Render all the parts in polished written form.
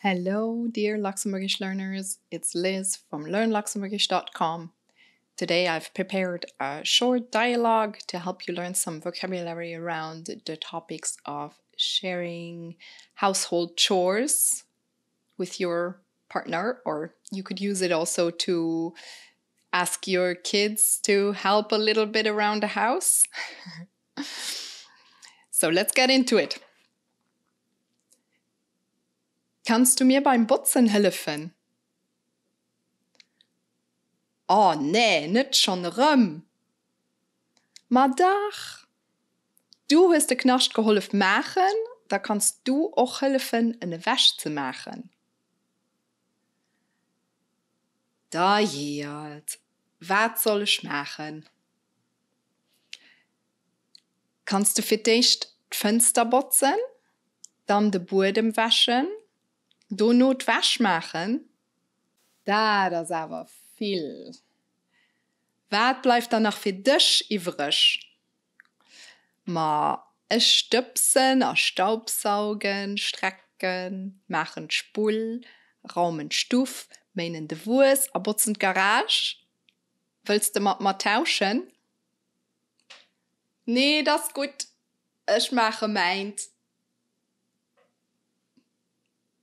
Hello, dear Luxembourgish learners. It's Liz from learnluxembourgish.com. Today I've prepared a short dialogue to help you learn some vocabulary around the topics of sharing household chores with your partner, or you could use it also to ask your kids to help a little bit around the house. so let's get into it. Kanns du mir beim Botzen hëllefen? Oh nee, net schonn erëm! Ma dach! Du hues de Knascht gehollef maachen, da kanns du och hëllefen en ewech ze maachen. Dajee alt, wat soll ech maachen? Kanns du fir d'éischt d'Fënster botzen, dann de Buedem wäschen, dono d'Wäsch maachen? Dat ass awer vill. Wat bleift dann nach fir dech iwwreg? Ma ech stëbsen a staubsaugen, strecken, maachen d'Spull, raumen d'Stuff, méinen de Wues a botzen d'Garage. Wëlls de mat mer tauschen? Nee, et ass gutt, ech maache mäint.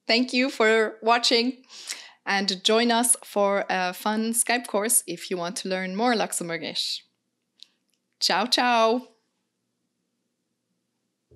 Thank you for watching and join us for a fun Skype course if you want to learn more Luxembourgish. Ciao ciao!